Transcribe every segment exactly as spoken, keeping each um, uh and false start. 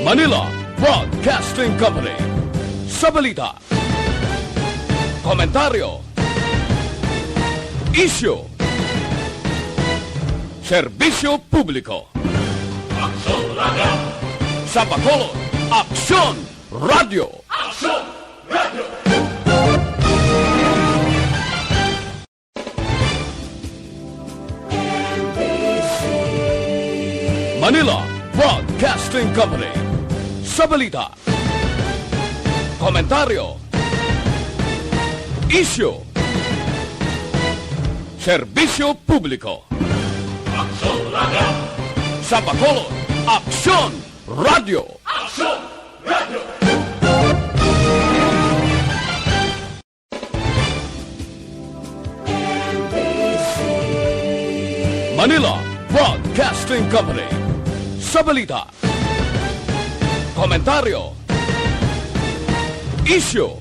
Manila Broadcasting Company. Sa balita, komentaryo, isyu, serbisyo publiko. Aksyon Radio. Sa Bacolod, Aksyon Radio. Aksyon Radio. Manila Broadcasting Company. Sa balita, komentaryo, isyu, serbisyo publiko. Aksyon Radio. Sa Bacolod, Aksyon Radio. Aksyon Radio. Manila Broadcasting Company. Sa balita, komentaryo, isyu,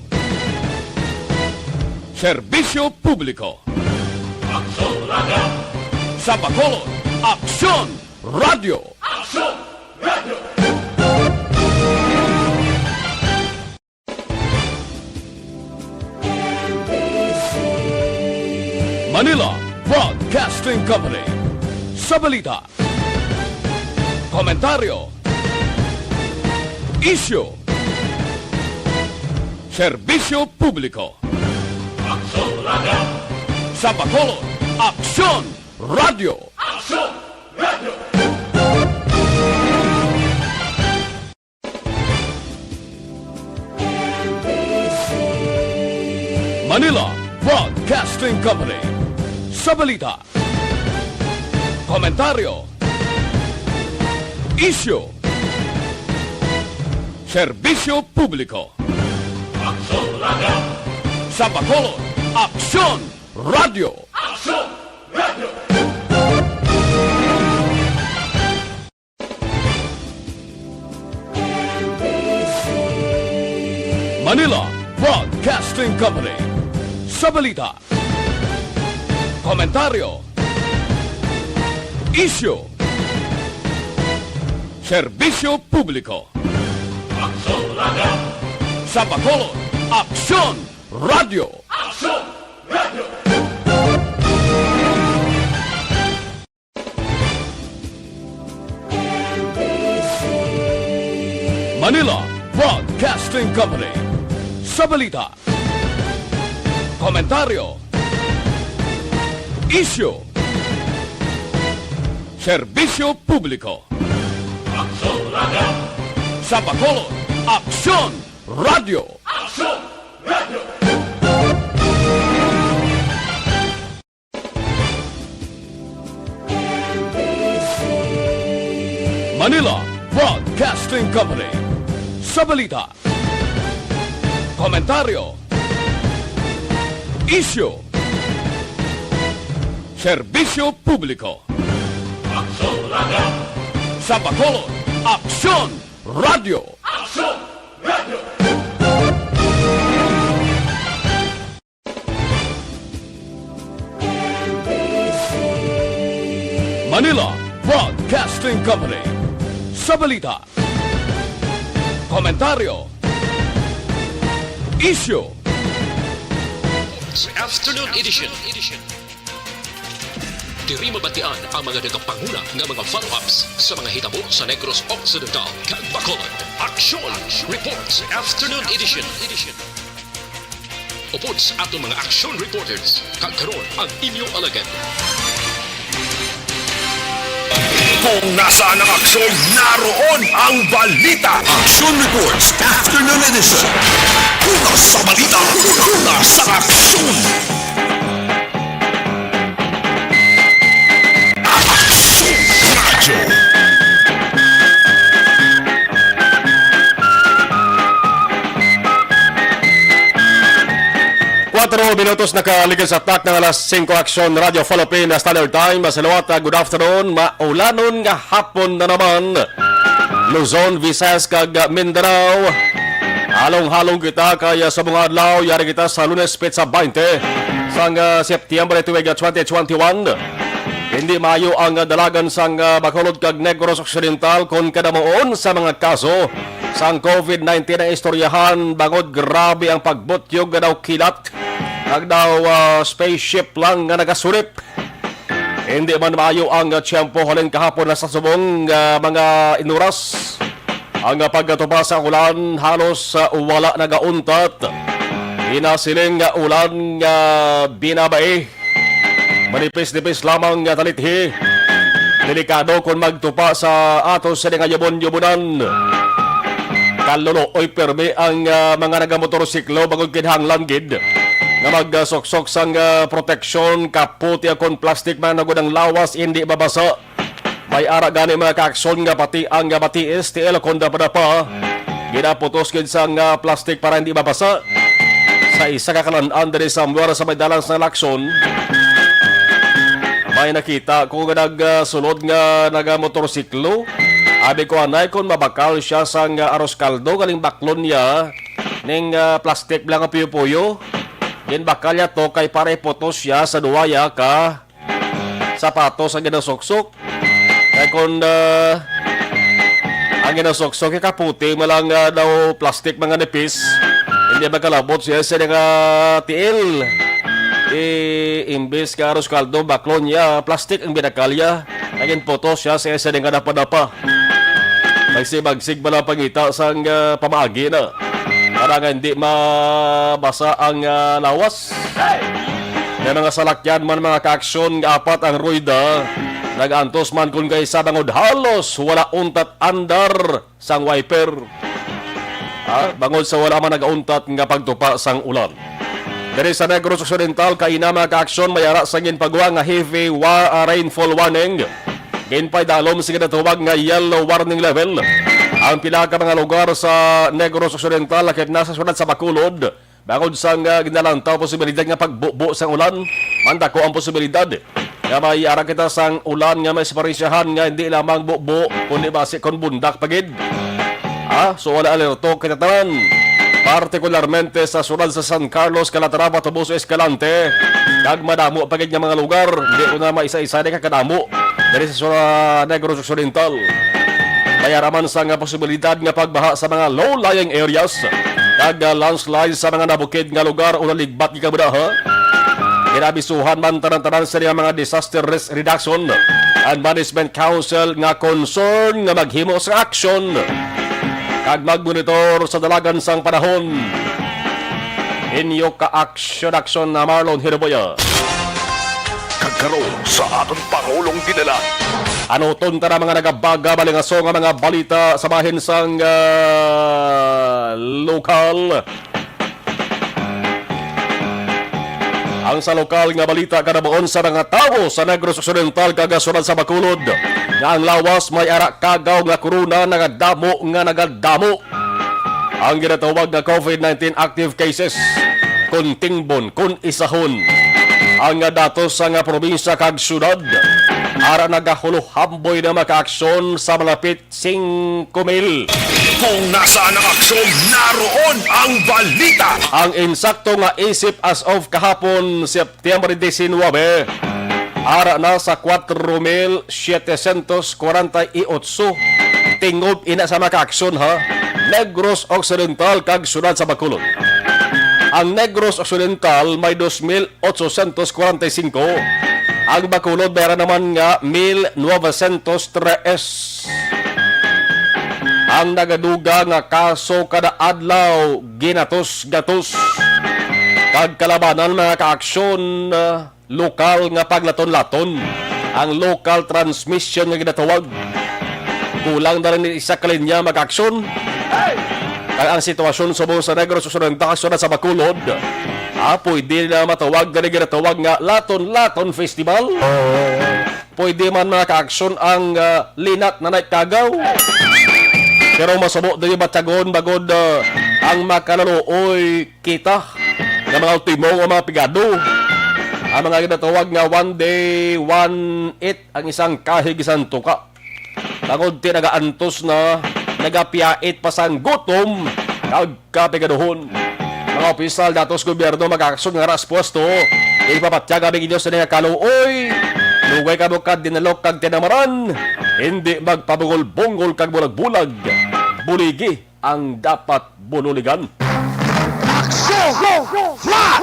serbisyo publiko. Aksyon Radio. Sa Bacolod, Aksyon Radio. Aksyon Radio. Manila Broadcasting Company. Sa balita, komentaryo, isyu, serbisyo publiko. Aksyon Radio. Sa Bacolod, Aksyon Radio. Aksyon Radio. Manila Broadcasting Company. Sa balita, komentaryo, isyu, serbisyo publiko. Aksyon Radio. Sa Bacolod, Aksyon Radio. Aksyon Radio. Manila Broadcasting Company. Sa balita, komentaryo, isyu, serbisyo publiko. Aksyon Radio. Sa Bacolod, Aksyon Radio. Aksyon Radio. Manila Broadcasting Company. Sa balita, komentaryo, isyu, serbisyo publiko. Aksyon Radio. Sa Bacolod, Aksyon Radio. Aksyon Radio. Manila Broadcasting Company. Sa balita, komentaryo, isyu, serbisyo publiko. Aksyon Radio. Sa Bacolod, Aksyon Radio. Aksyon Radio. Manila Broadcasting Company. Sa balita, komentaryo, isyu, Afternoon Edition. Diri mabatian ang mga nagapanguna nga mga follow-ups sa mga hitabo sa Negros Occidental kag Bacolod. Aksyon Reports Afternoon Edition. Upod sa aton mga aksyon reporters, kag karon ang inyo alagad. Kung nasaan ang aksyon, naroon ang balita. Action Reports Afternoon Edition. Una sa balita, una sa aksyon. Aksyon Radyo. Kuwatro minutos nakaligid sa takna nga alas singko. Aksyon Radyo Philippine Standard Time. Sa liwat, good afternoon. Maulanon nga hapon na naman. Luzon, Visayas, kag Mindanao. Halong-halong kita kay, ah, sa mga adlaw, yari kita sa Lunes, petsa twenty sang, ah, September tuig, ah, twenty twenty-one. Hindi maayo ang, ah, dalagan sang, ah, Bacolod kag Negros Occidental kon kadamuon sa mga kaso sang covid nineteen ang istoryahan, bangod grabe ang pagbutyog nga daw kilat kag daw, ah, spaceship lang nga nagasulip. Hindi man maayo ang, ah, tiyempo halin kahapon na sa subong, ah, mga inuras. Ang, ah, pagkatupa sa ulan halos, ah, wala nagauntat. Inasiling nga ulan nga binabai. Manipis-nipis lamang nga talithi. Delikado kon magtupa sa ato sini nga yubon-yubonan. Kaluluoy pirmi ang, ah, mga nagamotorsiklo bangod kinahanglan gid nga magsuksok sang, ah, proteksyon, kaputi kon plastic man nagud ang lawas hindi mabasa. May ara gani mga kaaksyon nga pati ang, ah, bati S T L kon dapadapa ginaputos gid sang, ah, plastic para hindi mabasa. Sa isa ka kalan-an diri sa Muara sa may dalan sa Lacson, may nakita ko nga nagsulod nga nagamotorsiklo. Abi ko, anay, kon mabakal siya sang, ah, arroz caldo, galing baklon niya ning, ah, plastic lang ang puyo-puyo. Ginbakal niya to kay para iputos siya sa duwaya ka sapatos ang ginasuksok. Kay kon, ah, ang ginasuksok kay kaputi man lang, ah, daw plastic, mga nipis, hindi makalabot siya sa nga tiil. Eh, imbis nga arroz caldo, baklon niya, plastic ang binakalya. Naging putos siya sa isa nga dapadapa. Magsig-magsig pala pangita sang, ah, pamaagi na para nga hindi mabasa ang, ah, lawas. May mga salakyan man, mga kaaksyon, nga apat ang rueda. Nag-antos man kun kay sa bangod halos wala untat andar sang wiper. Ha? Bangod sa wala man nagauntat nga pagtupa sang ulan. Diri sa Negros Occidental, kaina, mga kaaksyon, may ara sa ginpagwa nga heavy wa-, ah, rainfall warning. Ginpaidalom sa ginatawag nga yellow warning level ang pila ka mga lugar sa Negros Occidental, lakip na sa siyudad sa Bacolod. Bangod sang, ah, ginalantaw posibilidad nga pagbubo sang ulan, man dako ang posibilidad nga may ara kita sang ulan nga may separensyahan nga hindi lamang bubo, kundi basi kon bundak pa gid. Ah, so wala alerto kita tanan. Partikularmente sa siyudad sa San Carlos, Calatrava, Toboso, Escalante, kag madamo pa gid nga mga lugar. Hindi ko na maisa-isa ni kakadamo diri sa siyudad Negros Occidental. May ara man sang posibilidad nga pagbaha sa mga low-lying areas kag, ah, landslide sa mga nabukid nga lugar o naligbat nga kabudaha. Ginabisuhan man tanan-tanan sa mga Disaster Risk Reduction and Management Council nga concern nga maghimo sa aksyon kag magmonitor sa dalagan sang panahon. Inyo ka aksyon-aksyon na Marlon Hiruboya. Kag karon sa aton Pangulong Dinala. Anuton ta na mga nagabaga, malingaso nga mga balita sa bahin sang, ah, lokal. Ang sa lokal nga balita, kanabuon sa mga tawo sa Negros Occidental kag sa siyudad sa Bacolod nga ang lawas may ara kagaw nga corona nagadamo nga nagadamo. Ang ginatawag nga covid nineteen active cases, kon tingbon, kon isahon ang datos sa nga probinsya kag syudad, ara nagahuluhamboy na makaaksyon sa malapit singko mil. Kung nasaan ang aksyon, naroon ang balita. Ang insakto nga isip as of kahapon, September diecinuebe, ara na sa cuatro mil setecientos cuarenta y ocho. Tingob ina sa makaaksyon, ha, Negros Occidental kag siyudad sa Bacolod. Ang Negros Occidental may dos mil ochocientos cuarenta y cinco. Ang Bacolod may ara naman nga mil novecientos tres. Ang nagadugang nga kaso kada adlaw, ginatos-gatos. Kag kalabanan, mga kaaksyon, ah, lokal nga paglaton-laton, ang local transmission nga ginatawag. Kulang na lang ni isa ka linya mag-aksyon. Kag ang sitwasyon subong sa Negros Occidental, sa Bacolod, ah, pwede na matawag na ginatawag nga laton-laton festival. Pwede man, mga kaaksyon, ang, ah, linat na naikagaw. Pero masubo diri batyagon bangod, ah, ang makalaluoy kita nga mga ultimo nga mga pigado. Ang mga ginatawag nga one day, one eat, ang isang kahig, isang tuka. Bangod ti nagaantos na, nagapiyait pa sang gutom, kag kapigaduhon. Mga opisyal datos gobyerno mag-aksyon nga ras pwesto, ipapatyag ang inyo sa nga kaluoy. Ugay ka mo ka dinalok kag tinamaran, hindi magpabungol-bungol kag bulag-bulag. Buligi ang dapat bunuligan. Action! Flash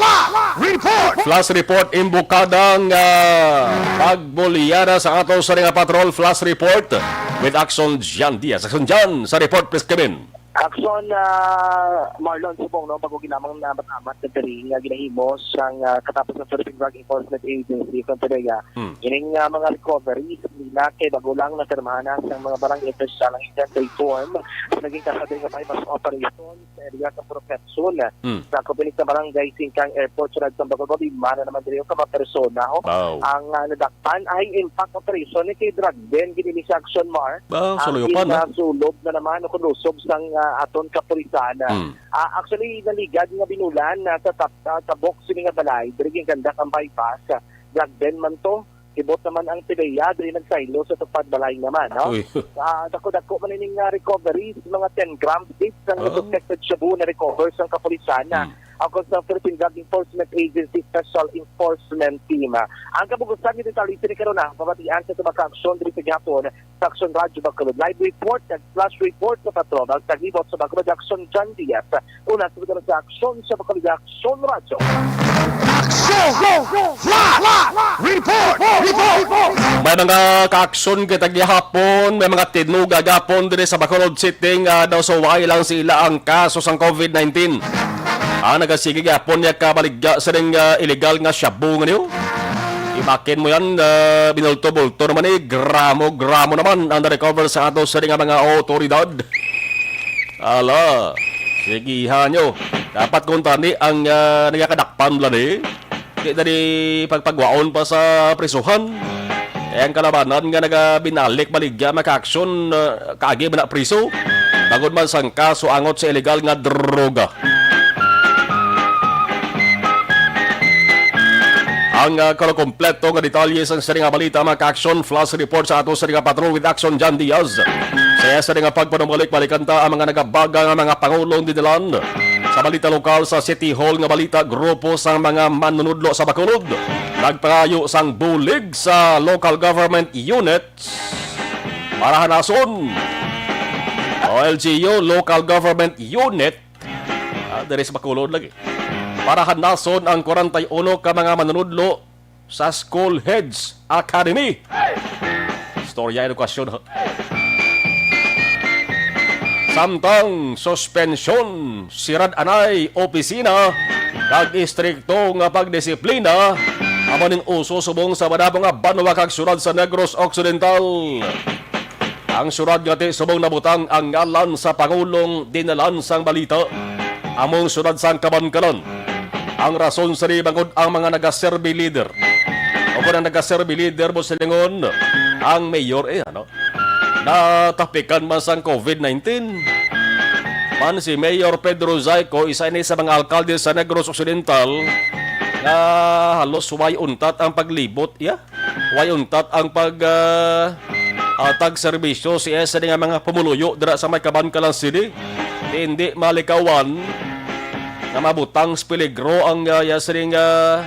Report! Flash Report, imbukadang, ah, pagbulyara sa ato sa nga patrol. Flash Report with Action Jan Diaz. Action Jan sa report, please, Kevin. Action, ah, Marlon, subong, no, bago ginamang na matamat na diri nga ginahimo sang, ah, katapos sa Philippine Drug Enforcement Agency, kon PDEA. Hmm. Ining, ah, mga recoveries nila kay bago lang napirmahan na sang mga barangay official ang intent reform sa naging kasadring nga buy-bust operation sa area sa Purok Quezon. Hmm. Sa kupinis sa barangay Singkang Airport, sa Radyo Bacolod, lima na naman diri ka mga persona, ho. Wow. Ang, ah, nadakpan ay impact operation ni kay drug den gid ini sa Action Mar. Wow, ang suluyopan, ah. Ginasulob na naman o kulusob sang, ah, aton kapulisan. Hmm. Ah, actually, naligad nga binulan na sa tap-, ah, tabok sini nga balay, diri ginkandak ang buy-bust. Drug den man to. Kibot naman ang PDEA, diri nagsaylo sa tupad balay naman, no? Uy. Ah, dako-dako man ining, ah, recoveries, mga ten grams each sang Oh. suspected shabu na recover sang kapulisan na Hmm. ako sa Philippine Drug Enforcement Agency Special Enforcement Team. Ang kabugusan ni detalye ni karuna, pamatian sa tubag ka aksyon diri sa gihapon sa Aksyon Radyo Bacolod. Live report, nag flash report sa patrol, ang tagibot sa Bacolod Aksyon, John Diaz. Una sa mga sa aksyon sa Bacolod Aksyon Radyo. Action! Flash! Report! Report! May mga kaaksyon kita gihapon, may mga tinuga gapon diri sa Bacolod City nga daw suway lang sila ang kaso sang covid nineteen. Ang nagasigi gihapon niya kabaligya sa ning, ah, illegal nga shabu nga niyo. Imakin mo yan, ah, binulto-bulto naman eh, gramo-gramo naman ang na-recover sa ato sa nga mga otoridad. Ala, sigihan nyo. Dapat kung tani ang, ah, nagakadakpan lang eh. Di na di pagpagwaon pa sa prisuhan. Eh, ang kalabanan nga nagabinalik baligya makaaksyon, ah, kaagi man na priso. Bangod man sang kaso angot sa illegal nga droga. Ang, ah, kompleto nga detalye sang sini nga balita, mga ka-aksyon, flash report sa ato sini nga patrol with Action John Diaz. Sa iya sini nga pagpanumbalik, balikan ta ang mga nagabaga nga mga pangulong dinalan. Sa balita lokal, sa City Hall nga balita, grupo sang mga manunudlo sa Bacolod nagpangayo sang bulig sa local government units para hanason. O L G U, local government unit, ah, diri sa Bacolod lagi. Para hanason ang kwarenta y uno ka mga manunudlo sa School Heads Academy. Istorya, edukasyon, ha? Samtang suspensyon, sirad-anay opisina, kag istrikto nga pagdisiplina, amo ning uso subong sa madamo nga banwa kag syudad sa Negros Occidental. Ang syudad nga ti subong nabutang ang ngalan sa pangulong dinalan sang balita, among syudad sang Kabankalan. Ang rason sini bangod ang mga nagaserbi leader. O kung ang nagaserbi leader mo silingon, ang mayor, eh, ano, natapikan man sang covid nineteen. Man si Mayor Pedro Zayco, isa ini sa mga alkalde sa Negros Occidental, nga halos way untat ang paglibot, ya. Way untat ang pag, ah, ah, tag serbisyo sa iya sini nga mga pumuluyo dira sa may Kabankalan City. Di, hindi malikawan nga mabutang sa peligro ang, ah, iya sini nga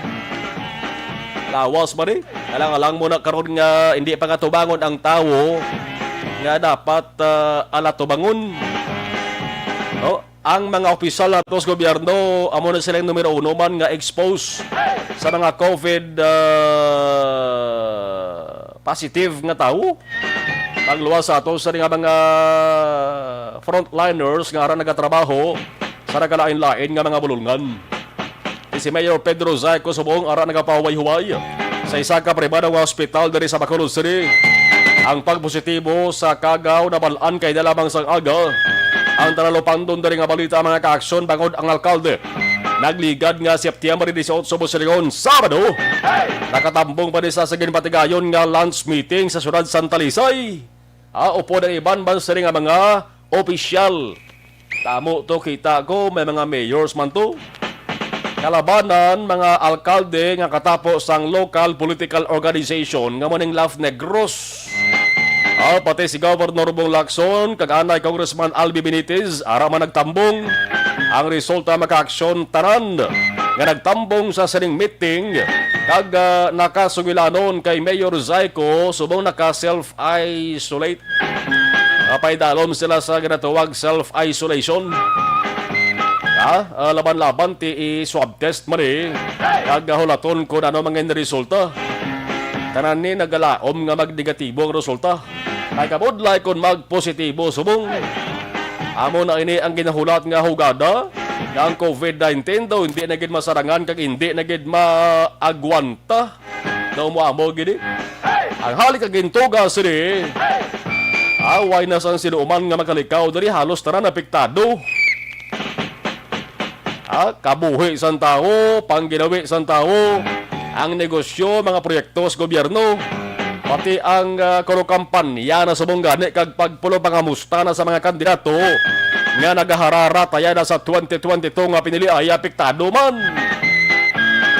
lawas ba ni? Alang-alang mo na karon nga hindi pa nga tubangon ang tawo nga dapat, ah, ala tubangon. No? Ang mga opisyal nato sa gobyerno, amo na sila yung numero uno man nga expose sa mga covid, ah, positive nga tawo. Pagluwas sa ato sa nga mga frontliners nga ara nagatrabaho sa nagkalain-lain nga mga bulungan. Si Mayor Pedro Zayco subong ara nagapahuway-huway sa isa ka pribado nga ospital diri sa Bacolod City. Ang pagpositibo sa kagaw nabal-an kay na lamang sang aga. Ang talalupandon diri nga balita, mga kaaksyon, bangod ang alkalde nagligad nga September dieciocho, busilingon, Sabado, nakatambong pa ni sa ginpatigayon nga lunch meeting sa siyudad Santa Lisay. Ah, upod ang iban man sini nga mga opisyal. Tamo to, kita ko, may mga mayors man to. Kalabanan, mga alkalde nga katapo sang local political organization nga mo ning Love Negros. Ah, pati si Governor Bong Lacson, kag anay Congressman Albi Benitez, ara man nagtambong. Ang resulta, mga kaaksyon, tanan nga nagtambong sa sining meeting kag, ah, nakasugilanon kay Mayor Zyko subong naka-self-isolate. Ah, paidalom sila sa ginatawag self-isolation. Ah, ah, laban-laban ti i-swab test man, eh. Kag, ah, hulaton kung ano man ang resulta. Tanan ni nagalaom nga magnegatibo ang resulta. Ay kabudlay kon magpositibo subong. Amo na ini ang ginahulat nga hugada nga ang covid nineteen daw hindi na gid masarangan kag hindi na gid maagwanta. Daw mo amo gid, eh. Ang halik kag gintuga sini. Away na sang sinuman nga makalikaw diri halos tanan apektado. Ah, kabuhi sang tawo, pangginawi sang tawo, ang negosyo, mga proyekto sa gobyerno, pati ang, ah, kuno kampanya na subong gani kag pagpulo pangamusta na sa mga kandidato nga nagaharara taya na sa twenty twenty-two nga pinili ay apektado man.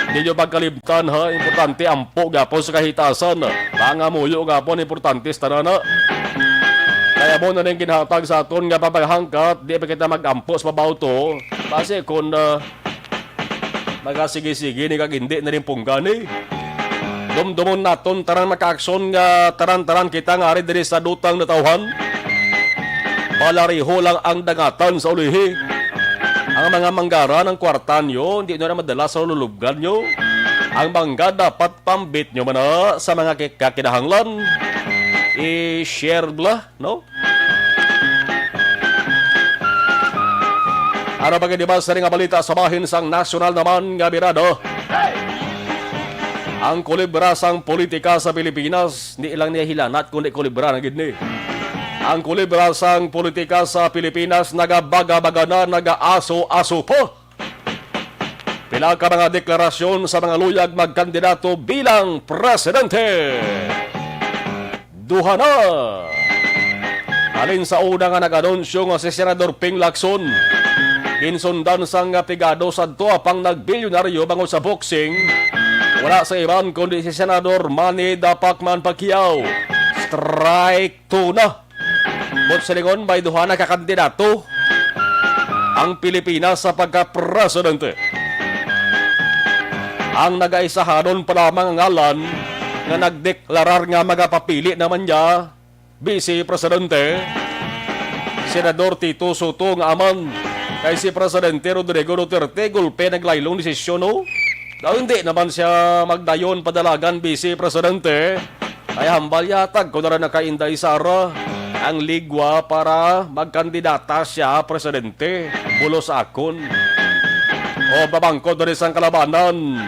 Di nyo pagkalimtan, ha, importante ampo gapon sa kahitasan. Pangamuyo gapon importante sa tanan, ha. Kaya mo na ning ginhatag sa aton nga papaghangkat, di pa kita mag-ampo sa pabawto. Basi kung, ah, magasigi-sige ni kag hindi na rin punggani. Dumdumon naton tanan makaaksyon nga tanan-tanan kita nga ari diri sa dutang natawhan. Palariho lang ang dangatan sa ulihi. Ang mga manggaran ang kwarta nyo, hindi nyo na madala sa lulubgan nyo. Ang mangga dapat pambit nyo man na sa mga ki-, kakinahanglan. I-share bla, no? Ano pa gid ba sa nga balita sa bahin sang nasyonal naman nga birado? Ang kulibra sang politika sa Pilipinas, di lang niya hilanat kundi kulibra na gid ni. Ang kulibra sang politika sa Pilipinas nagabaga-baga na, nagaaso-aso pa. Pila ka mga deklarasyon sa mga luyag magkandidato bilang presidente. Duha na. Halin sa una nga nag-anunsyo nga si Senador Ping Lacson, ginsundan sang pigado sadto apang nagbilyonaryo bangod sa boxing. Wala sa iban kundi si Senador Manny Dapacman Pacquiao. Strike two na. Buot silingon, may duha na ka kandidato ang Pilipinas sa pagka-presidente. Ang nagaisahanon pa lamang nga ngalan nga nagdeklarar nga magapapili naman niya, Vice Presidente, Senador Tito Sotto nga aman kay si Presidente Rodrigo Duterte, gulpe naglaylong desisyon, no? Daw hindi naman siya magdayon padalagan Vice Presidente. Ay hambal yatag ko na rin na kay Inday Sara ang ligwa para magkandidata siya presidente. Bulos akon. O babangko diri sang kalabanan.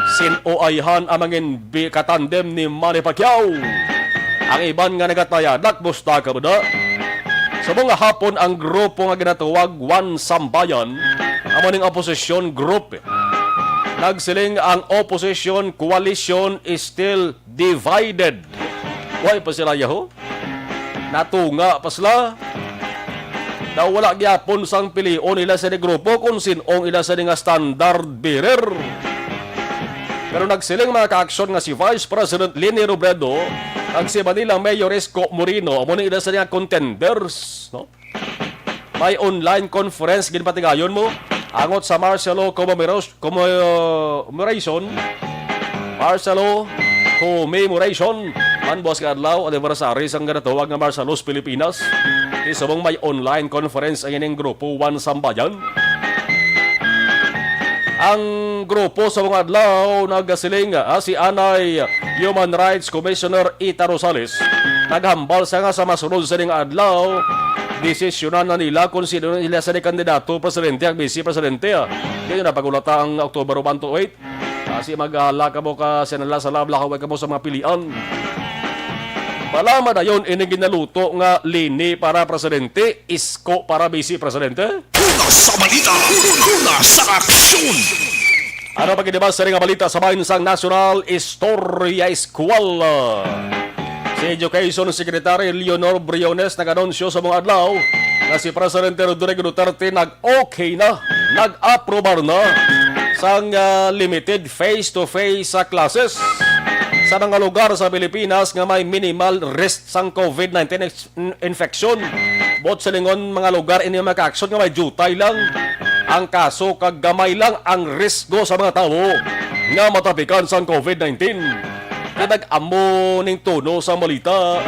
Sin-o ayhan ang mangin bi-, katandem ni Manny Pacquiao. Ang iban nga nagatayadak, musta ka ba da? Subong nga hapon ang grupo nga ginatawag One Sambayan, amo ning opposition group. Nagsiling ang opposition coalition is still divided. Way pa sila, yaho? Natunga pa sila. Daw wala gyapon sang pilion nila sa ni grupo kung sin-ong ila sa ni nga standard bearer. Pero nagsiling mga kaaksyon nga si Vice President Leni Robredo kag si Manila Mayor Isko Moreno amo ni ila sa ni nga contenders, no? May online conference ginpatigayon mo angot sa Marcelo Commemoration, Commemoration, Marcelo Commemoration, man buwas nga adlaw, anniversary sang ginatawag nga Marcelo's Pilipinas. Isubong may online conference ang ining grupo One Sambayan. Ang grupo sa mga adlaw nagasiling, ah, si anay Human Rights Commissioner Ita Rosales naghambal sa nga sa masunod sa ning adlaw, desisyonan na nila kung sino nila sa ni kandidato presidente ang vice presidente. Hindi na pagulata ang October one to eight. Kasi maghala ka mo ka sinala sa labla, kaway ka mo sa mga pilian. Pala madayon ini ginaluto nga Leni para presidente, Isko para vice presidente. Una sa balita, una sa aksyon. Ano pa gid ba sa nga balita sa bahin sang National Istorya Eskwela? Si Education Secretary Leonor Briones nag-anunsyo sa mga adlaw nga si Presidente Rodrigo Duterte nag-okay na, nag-aprobar na sang, ah, limited face-to-face sa classes sa mga lugar sa Pilipinas nga may minimal risk sang covid nineteen ex-, in-, infection. Buot silingon mga lugar ini makaaksyon nga may jutay lang. ang kaso kag gamay lang ang risgo sa mga tawo nga matapikan sang covid nineteen. Kay nag-amo ning tono sa balita,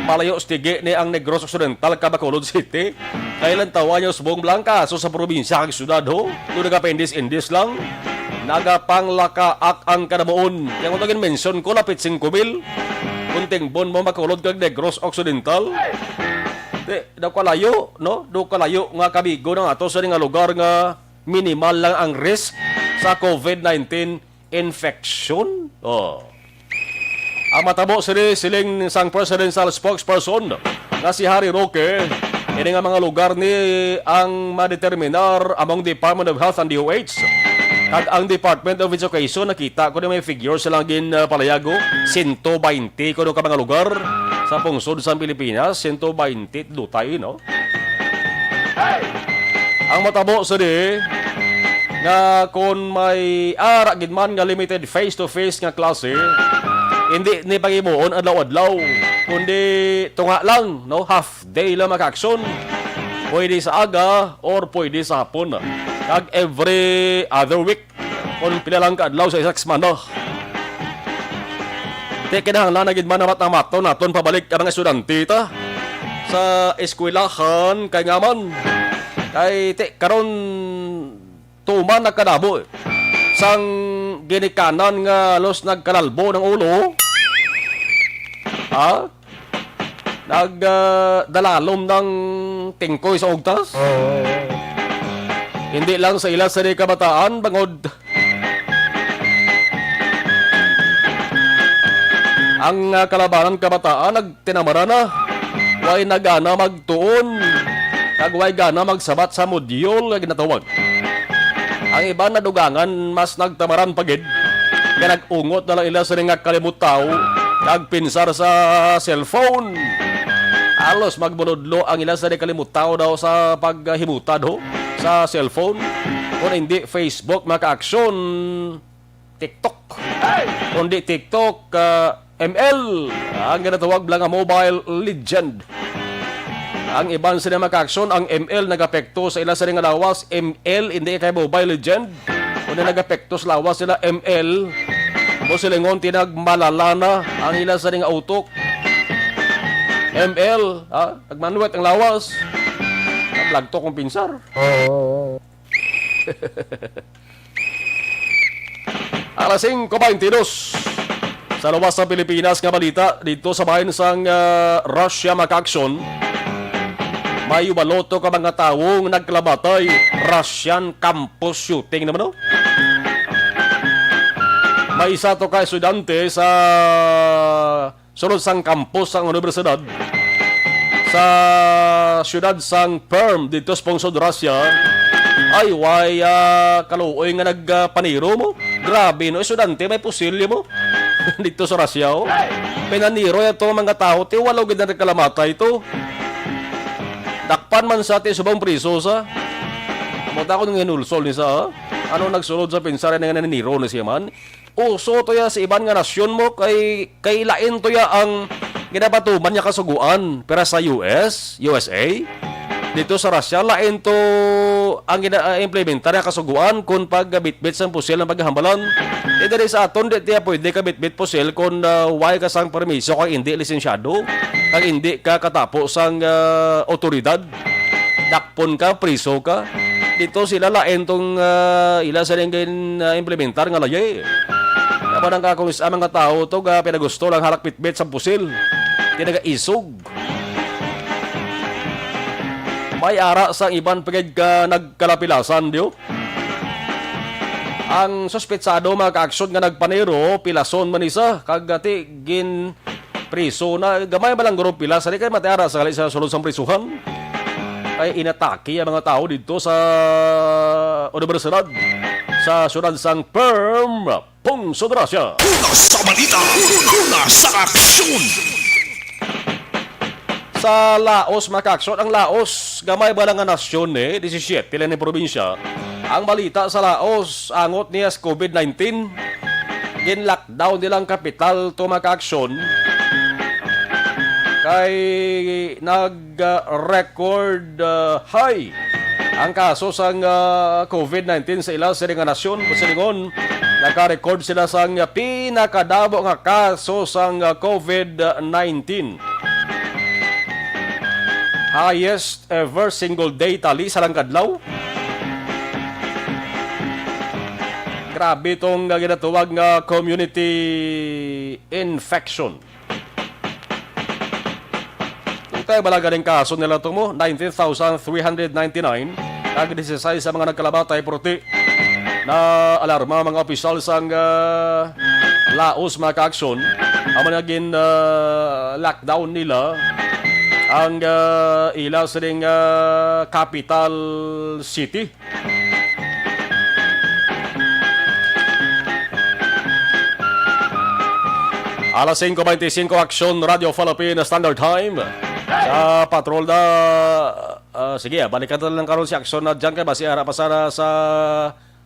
malayo stigi ni ang Negros Occidental kag Bacolod City. Kay lantawan niya subong lang kaso sa probinsya kag syudad, ho. Doon nagapindis-indis lang. Nagapanglakaak ang kadamuon. Yang unang mention ko, lapit singko mil. Kung tingbon mo Bacolod kag Negros Occidental. Di, daw kalayo, no? Daw kalayo nga kabigo na ato sa nga lugar nga minimal lang ang risk sa covid nineteen infection. Oh. Ang matabo sini siling sang presidential spokesperson nga si Harry Roque, ini nga mga lugar ni ang madeterminar among Department of Health and D O H. Kag ang Department of Education, nakita ko na may figure silang gin, ah, palayago, sento baynte kuno ka mga lugar sa pungsod sa Pilipinas, sento baynte dutay, no? Ang matabo sini nga kon may ara gid man nga limited face-to-face nga klase, hindi ni paghimuon adlaw-adlaw, kundi tunga lang, no, half day lang makaaksyon. Pwede sa aga or pwede sa hapon. Kag every other week, kung pila lang ka adlaw sa isa ka semana. Ti kinahanglan na gid man namat ang maton naton pabalik ang mga estudyante ta sa eskwelahan kay nga man kay ti karon tuman nagkadamo, eh, sang ginikanan nga halos nagkalalbo ng ulo. Ha? Nag, ah, dalalom ng tingkoy sa ugtas. Oo. Hindi lang sa ila sa di kabataan, bangod ang, ah, kalabanan kabataan nagtinamara na. Way na gana magtuon, kag way gana magsabat sa modyul nga ginatawag. Ang iban nadugangan mas nagtamaran pa gid, nga nag-ungot na lang ila sini nga kalimutaw kag pinsar sa cellphone. Halos magmuludlo ang ila sini kalimutaw daw sa paghimutad ho sa cellphone. Kung hindi Facebook, makaaksyon TikTok. Kung di TikTok, ah, M L, ang ginatawag lang nga Mobile Legend. Ang iban sila makaaksyon, ang M L nagapekto sa ila sa nga lawas. M L, hindi kay Mobile Legend. Kung nagapekto sa lawas sila, M L, mo silingon tinag malala na ang ila sa nga utok. M L, ha? Nagmanuwet ang lawas. Naglagto kong pinsar. Oo. Alas singko baynte dos. Sa luwas sa Pilipinas nga balita, dito sa bahin sang, ah, Russia makaaksyon, may walo to ka mga tawo nga nagkalamatay, Russian campus shooting naman, no? May isa to ka estudyante sa sulod sang kampus sang universidad sa siyudad sang Perm dito sa pungsod Russia. Ay, way, ah, kaluoy nga nagpaniro mo. Grabe, no? Estudyante, may pusilyo mo. Dito sa Russia, oh. Pinaniro ya to mga tao, ti walo gid na nagkalamatay to. Dakpan man sa ti subong priso sa. Amo ta kung hinulsol ni sa, ha? Ano nagsulod sa pinsar nga naniniro na siya man? Uso to ya sa iban nga nasyon mo, kay, kay lain to ya ang ginapatuman niya kasuguan, pero sa U S, U S A, dito sa Russia, lain to ang gina-, ah, implementar nga kasuguan kung pagbitbit sang pusil ang paghambalan. Di diri sa aton, di tiya pwede ka bitbit pusil kung, ah, way ka sang permiso kag hindi lisensyado, kag hindi ka katapo sang, ah, otoridad. Dakpon ka, priso ka. Dito sila lain tong, ah, ila sa rin gin, ah, implementar nga layi. Kaya parang ka kung sa mga tao to, ga pinagusto lang halak pitbit sa pusil. Kaya nagaisog. May ara sang iban pagid ka nagkalapilasan, diyo? Ang suspetsado, mga kaaksyon, nga nagpanero, pilason man isa, kag ati gin priso na gamay ba lang guro pila sa di kay matiara sa gali sa sulod sang prisuhan. Ay inatake ang mga tao dito sa universidad sa siyudad sang Perm, Pungsod Russia. Una sa balita, una sa aksyon. Sa Laos, mga kaaksyon, ang Laos, gamay ba lang nga nasyon, eh, disisiete lang ni probinsya. Ang balita sa Laos, angot niya sa covid nineteen, gin-lockdown nila ang kapital to, mga kaaksyon. Kay nag-record, uh, high ang kaso sang, ah, covid nineteen sa ila sini nga nasyon. Buot silingon, naka-record sila sang pinakadamo nga kaso sang, ah, covid nineteen. Highest ever single day tally sa lang kadlaw. Grabe tong, ah, ginatawag nga community infection. Utay bala ganing kaso nila to mo, nineteen thousand three hundred ninety-nine, kag disisais sa mga nagkalamatay, puti na alarma mga opisyal sang, ah, laos mga kaaksyon. Amo na gin, ah, lockdown nila ang, ah, ila sining, ah, capital city. Alas singko beintisinko, Aksyon Radio Philippine Standard Time. Sa patrol na, ah, sige, ah, balikan na lang karon si Aksyon na dyan kay basi ara pa sana sa,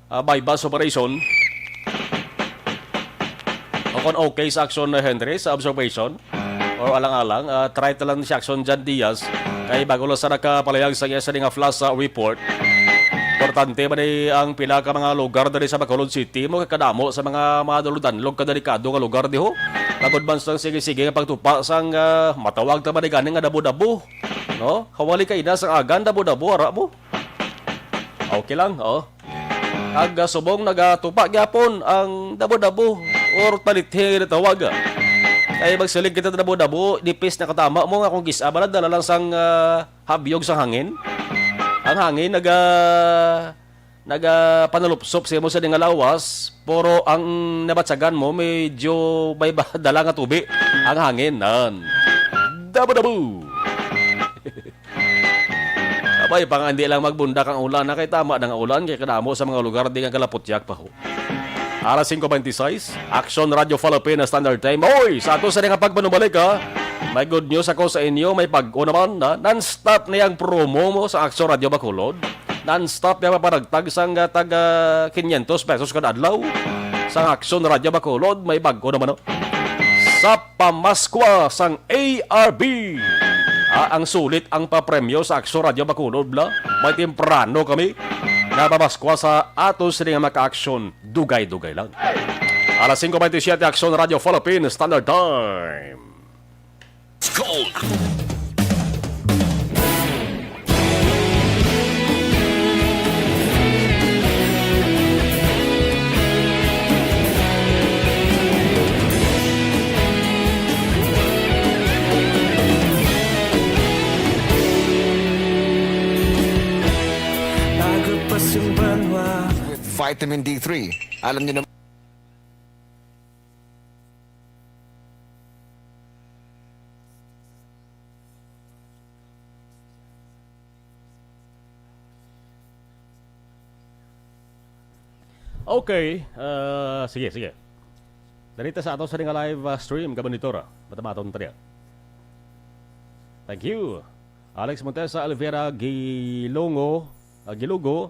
ah, buy-bust operation. O kung okay sa Aksyon na Henry, sa observation. Or alang-alang, ah, try ta lang si Aksyon Jan Diaz. Kay bago lang sa nakapalayag sa iya sini nga flash, ah, report. Importante ba ni ang pila ka mga lugar diri sa Bacolod City mo kay kadamo sa mga, mga danlog-danlog ka delikado nga lugar diho. Tagod man sang sige-sige nga pagtupa sang, ah, matawag ta ba ni gani nga dabo-dabo, no? Hawali kay na sang agan dabo-dabo ara mo. Okay lang, oh. Ag, ah, subong nagatupa gyapon ang dabo-dabo or talithi nga ginatawag. Kay magsiling kita dabo-dabo, nipis na katama mo nga kung gis-a bala dala lang sang, ah, habyog sang hangin. Ang hangin naga, naga panulupsop sa imo sa nga lawas, pero ang nabatsagan mo medyo may ba-, dala nga tubi ang hangin. Nan. Dabo-dabo. Abay, pang hindi lang magbundak ang ulan, na kay tama na nga ulan, kay kadamo sa mga lugar di nga kalaputyak pa ho. Alas singko beintiseis, Aksyon Radio Philippine Standard Time. Oy, sa ato sa nga pagpanumalik, ha? May good news ako sa inyo, may bag-o naman, ha? Non-stop na yung promo mo sa Aksyon Radio Bacolod. Non-stop yung mapanagtag sang, ah, tag, ah, quinientos pesos kada adlaw. Sa Aksyon Radio Bacolod, may bag-o naman, no? Sa pamaskwa sang A R B. Ah, ang sulit ang papremyo sa Aksyon Radio Bacolod, bla. May temprano kami napamaskwa sa aton sini nga mga ka-aksyon. Dugay-dugay lang. Alas singko beintisyete, Aksyon Radio Philippine Standard Time. Gold. Lagot pa sing banwa. With vitamin D three. Alam niyo naman. Okay, ah, sige, sige. Diri ta sa ato sa nga live, ah, stream, ka monitor, ah. Matamaton ta niya. Thank you. Alex Montesa, Elvira Gilongo, ah, Gilugo,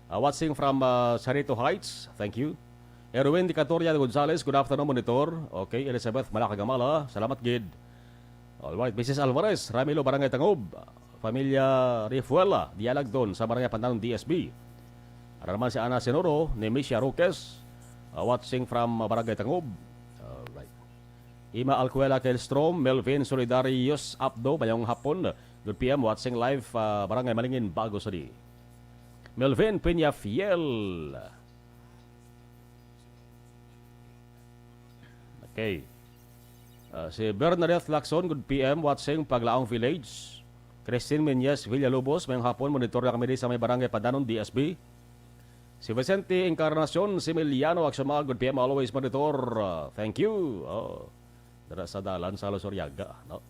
ah, watching from, ah, Sarito Heights. Thank you. Erwin Dicatoria Gonzalez, good afternoon, monitor. Okay, Elizabeth Malakagamala, salamat gid. Alright, Missus Alvarez, Ramilo, Barangay Tangob. Familia Rifuela, Dialagton, sa Barangay Pantanon, D S B. Ara naman si Ana Sinoro, ni Misha Roques, uh, watching from, uh, Barangay Tangob. Alright. Ima Alcuela Kelstrom, Melvin Solidarius Apdo, mayong hapon. Good P M, watching live, uh, Barangay Malingin, Bago City. Melvin Peña Fiel. Okay. Ah, si Bernadette Lacson, good P M, watching Paglaong Village. Christine Menyes Villalobos, mayong hapon, monitor na kami di sa may barangay Pantanon, D S B. Si Vicente Encarnacion Similiano, Aksumag, good P M, always monitor. Ah, thank you. Oh, dara sa dalan sa Luzuriaga, no?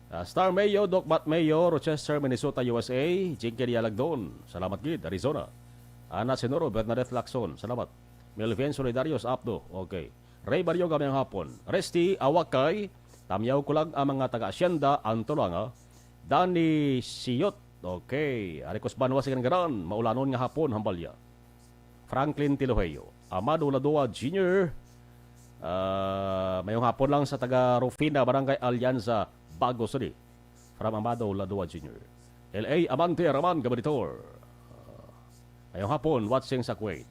Ah, Star Mayo, Doc Bat Mayo, Rochester, Minnesota, U S A, Jinky Dialagdon, salamat gid, Arizona. Ana Sinoro, Bernadette Lacson, salamat. Melvin Solidarios, Apdo, okay. Ray Barrio, mayong hapon. Resty Awakay, Tamyaw Kulag, ang mga taga-asyenda, Antolanga. Danny Siyot, okay. Aricos Banwa, Sigangaran, maulanon nga hapon, Hambalya. Franklin Tiloheyo, Amado Ladoa Junior, ah, mayong hapon lang sa taga Rufina, Barangay Alianza, Bago City. From Amado Ladoa Junior. L A Amante Raman, Gabaditor. Ngayong hapon, watching sa Kuwait.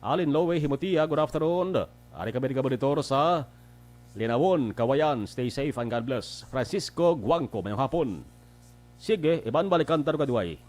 Alin Lowe Himutia, good afternoon. Ari kami ni Gabaditor sa Linawon, Kawayan. Stay safe and God bless. Francisco Guangco, mayong hapon. Sige, Iban Balikan, Tarong Kadway.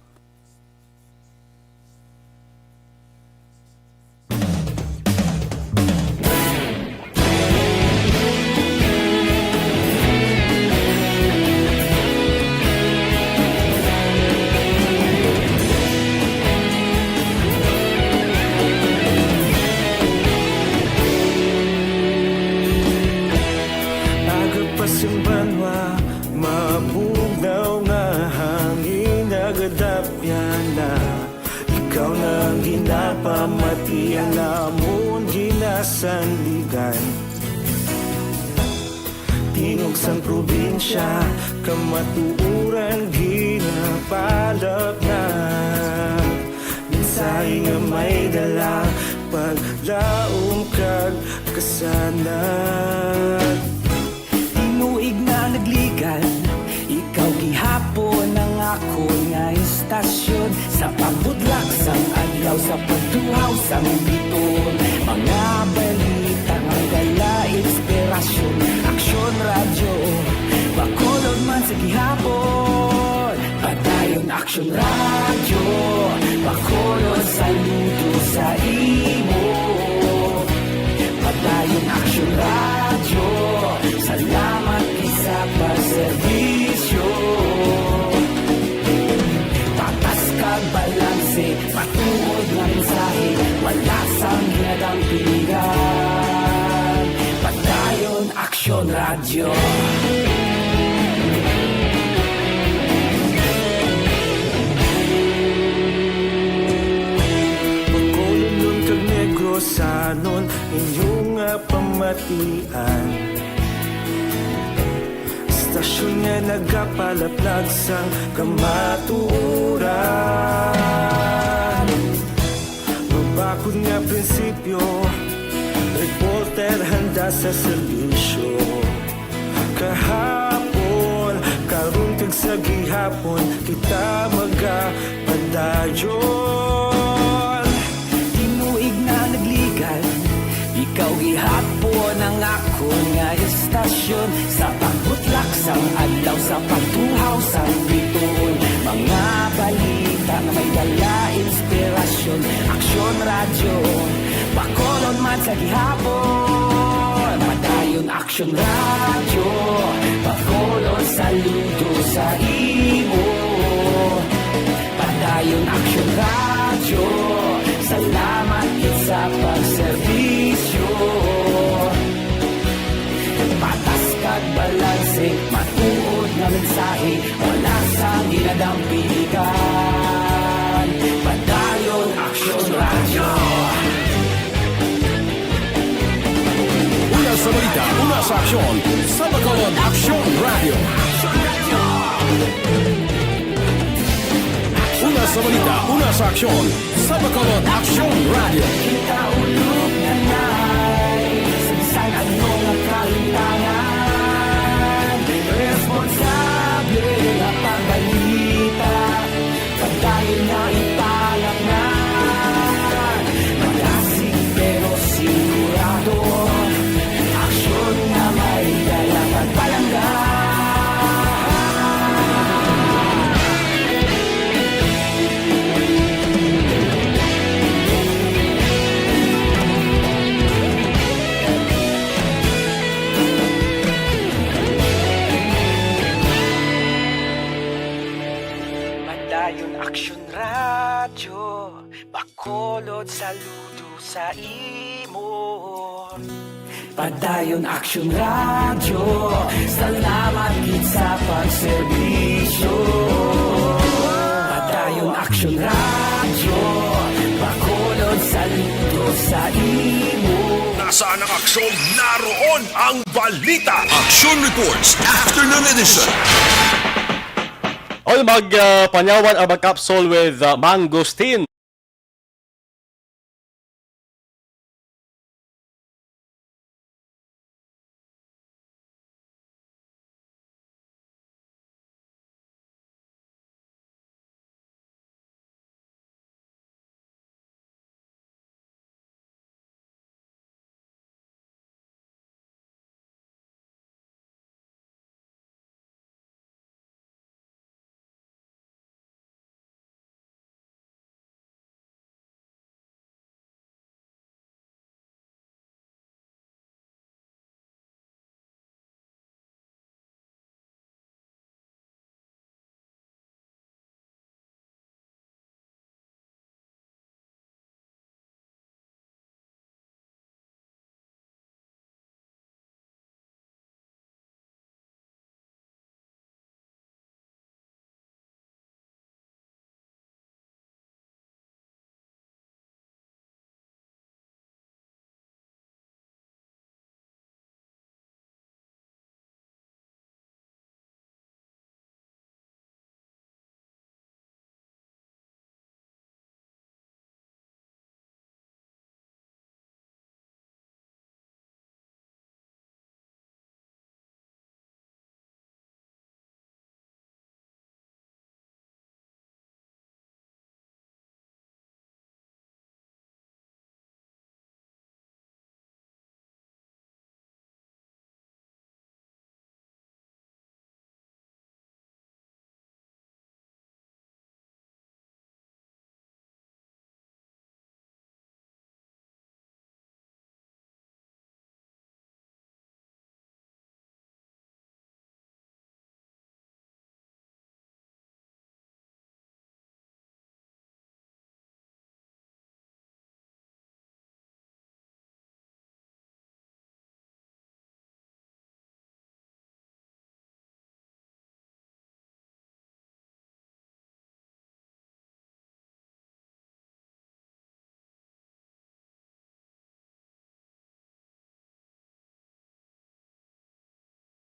Aga pa sing banwa, mabugnaw nga hangin, nagadapyan na. Ikaw na ang ginapamati, ang amon ginasandigan. Tingog sang probinsya, kamatuoran ginapalapnag. Mensahe nga may dala, paglaom kag kasanag. Tinuig na nagligan, ikaw gihapon ang akon nga istasyon. Sa pagbudlak sang adlaw, sa pagtuhaw sang biton, mga balita nga dala inspirasyon. Aksyon Radyo, Bacolod man sa gihapon. Padayon Aksyon Radyo, Bacolod, saludo sa imo. Padayon Aksyon Radyo, salamat gid sa pagserbisyo. Patas kag balanse, matuod nga mensahe, wala sang ginadampigan. Padayon Aksyon Radyo. Bacolodnon kag Negrosanon, inyo nga pamatian. Istasyon nga nagapalaplag sang kamatuoran. Mabakod nga prinsipyo, reporter handa sa serbisyo. Kahapon, karon kag sa gihapon, kita magapadayon. Tinuig na nagligan, ikaw gihapon ang akon nga istasyon. Sa pagbutlak sang adlaw, sa pagtuhaw sang bituon, mga balita nga may dala inspirasyon. Aksyon Radyo, Bacolod man sa gihapon. Padayon Aksyon Radyo, Bacolod, saludo sa imo. Padayon Aksyon Radyo, salamat gid sa pagserbisyo. Patas kag balanse, matuod nga mensahe, wala sang ginadampigan. Padayon Aksyon Radyo. Una sa balita, una sa aksyon, sa Bacolod Aksyon Radyo. Una sa balita, una sa aksyon, sa Bacolod Aksyon Radyo. Kita ulog na nai, sa bisan ano nga kalimtangan, responsable nga pagbalita. Padayon nga ipalapngan, malasig pero sigurado, aksyon nga may dala kag palangga. Padayon Aksyon Radyo, Bacolod, saludo sa imo. Padayon Aksyon Radyo, salamat gid sa pagserbisyo. Padayon Aksyon Radyo, Bacolod, saludo sa imo. Nasaan ang aksyon? Naroon ang balita. Action Reports, Afternoon Edition. All mag, uh, panyawan ang mag-capsule with, uh, Mangosteen.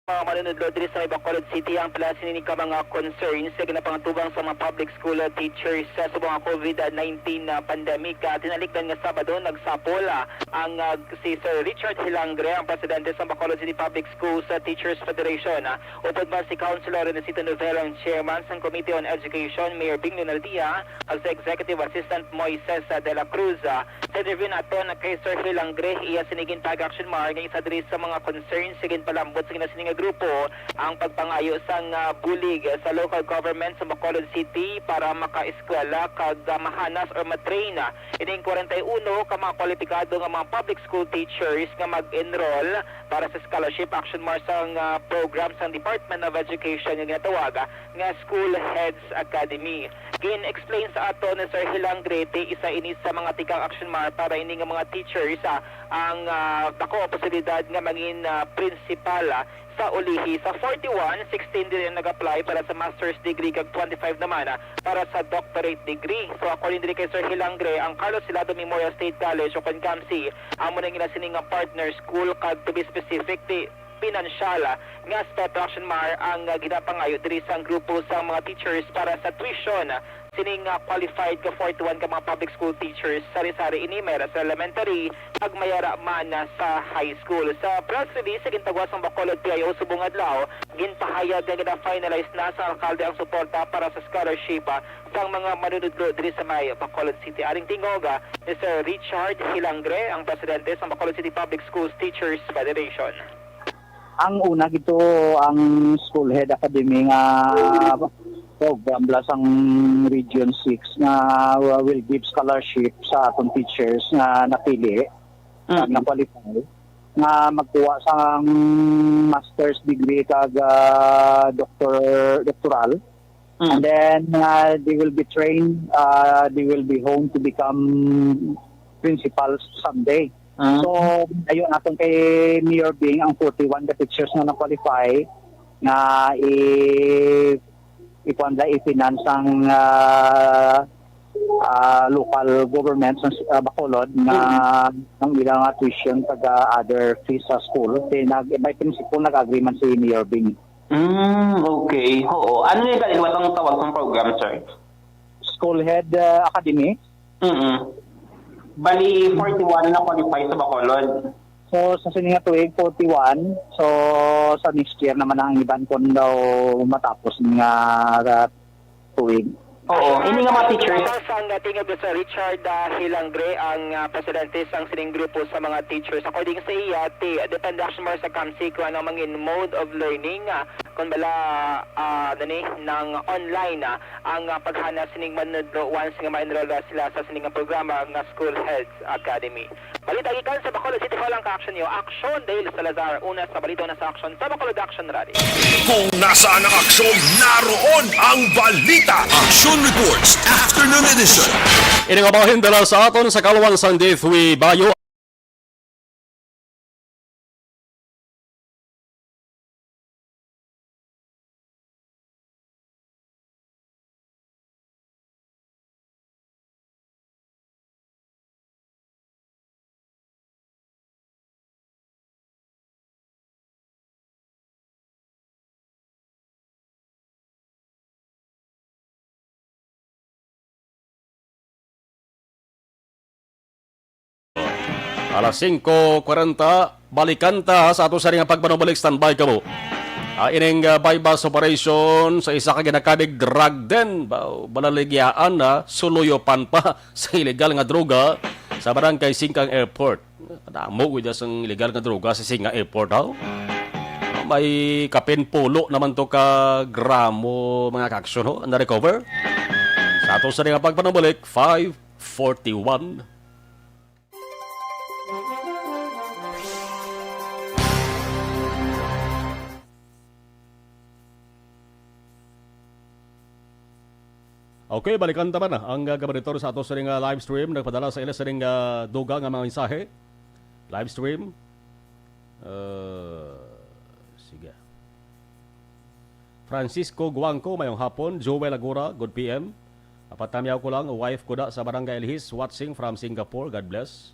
Mga manunudlo diri sa may Bacolod City ang pila sini ka mga concerns sa ginapangatugang sa mga public school teachers sa subong nga COVID nineteen na pandemic. Ah, tinalikdan nga Sabado, nagsapol, ah, ang, ah, si Sir Richard Hilangre, ang presidente sa Bacolod City Public Schools, ah, Teachers Federation, ah, upod man si Councilor Renesito Novelo, ang chairman sang Committee on Education, Mayor Bing Lunaldia, kag sa Executive Assistant Moises, ah, de la Cruz. Ah, sa interview naton kay Sir Hilangre, iya sini ginpag-action, Mar, nga isa diri sa mga concerns nga ginpalambot sa ginasini nga grupo ang pagpangayo sang, ah, bulig sa local government sa Bacolod City para makaeskwela kag, ah, mahanas or matrain, ah, ining kwarenta y uno ka mga kwalipikado nga mga public school teachers nga mag-enroll para sa scholarship, action, Mar, sang, ah, program sang Department of Education nga ginatawag, ah, nga School Heads Academy. Gin-explain sa ato ni Sir Hilangre, isa ini sa mga tikang action, Mar, para ini nga mga teachers, ah, ang, ah, dako ang posibilidad nga mangin, ah, principal, ah, sa ulihi. Sa forty-one, sixteen diri ang nag-apply para sa master's degree kag twenty-five naman, ah, para sa doctorate degree. So, according diri kay Sir Hilangre, ang Carlos Hilado Memorial State College o kon CAMSI, amo na ang ila sini nga partner school kag, to be specific, ti pinansyal, ah, nga step, action, Mar, ang, ah, ginapangayo diri sang grupo sang mga teachers para sa tuition, ah, sining, ah, qualified nga forty-one ka mga public school teachers, sari-sari ini, may ra sa elementary, kag may ra man, ah, sa high school. Sa press release sa gintagwa sang Bacolod P I O subong adlaw, ginpahayag nga gina-finalize na sa alkalde ang suporta para sa scholarship, ah, sang mga manunudlo diri sa may Bacolod City. Aring tingog, ah, ni Sir Richard Hilangre, ang presidente sang Bacolod City Public Schools Teachers Federation. Ang una gito, ang School Head Academy nga program bala sang Region six nga will give scholarship sa aton teachers nga napili, kag Mm. na-qualify, nga magkuha sang master's degree kag, ah, doctor, doctoral. Mm. And then, uh, they will be trained, uh, they will be honed to become principals someday. Mm. So, ayun, atong kay Mayor Bing, ang forty-one ka teachers nga na-qualify, nga i-, ikuan la, i-finance ang, ah, ah, local government sa, ah, Bacolod nga Mm. ang ilang, ah, tuition kag, ah, other fees sa school. Kay nag-, by principle, nag-agree man si Mayor Bing. Mm, okay. Oo. Ano yung kaliwat ang tawag ng program, sir? School Head, uh, Academy. Mm-mm. Bali, forty-one na qualify sa Bacolod. So, sa sini nga tuig, forty-one. So, sa next year naman ang iban kung daw matapos nga, uh, tuig. Oo, ini nga mga teachers. Sa nga tingog ni Sir Richard, ah, Hilangre, ang, ah, presidente sang sining grupo sa mga teachers. According sa iya, ti, depende, action, Mar, sa CAMSI kung ano mangin mode of learning, ah, kung bala, ah, ano ni, nang online, ah, ang, ah, paghana sining manunodlo once nga ma-enroll na sila sa sining nga programa nga School Heads Academy. Balita gikan sa Bacolod City Hall ang ka-action niyo. Action, Dale Salazar, una sa balita, una sa action sa Bacolod Action Rally. Kung nasaan ang aksyon, naroon ang balita. Action Reports, Afternoon Edition. Ini nga bahin dala sa aton sa Kalawang sang Dithwi Bayo. Alas singko kwarenta, balikan ta sa ato sa nga pagpanumalik. Standby kamo. Ah, ining, ah, buy-bust operation sa isa ka ginakabig drug den. Ba-, balaligyaan na, suluyopan pa sa illegal nga droga sa Barangay Singkang Airport. Kadamo gud sang illegal nga droga sa Singa Airport, ha? May kapin pulo naman to ka gramo, mga ka-action, ho, na-recover. Sa ato sa nga pagpanumalik, five forty-one. Okay, balikan ta man ang, ah, gabaritor sa ato sa ring, ah, live stream. Nagpadala sa ila sa ring, ah, duga nga mga mensahe. Live stream. Uh, sige. Francisco Guangco, mayong hapon. Joel Agura, good P M. Apat na miyaw ko lang, wife ko da sa Barangay Elhis, watching from Singapore. God bless.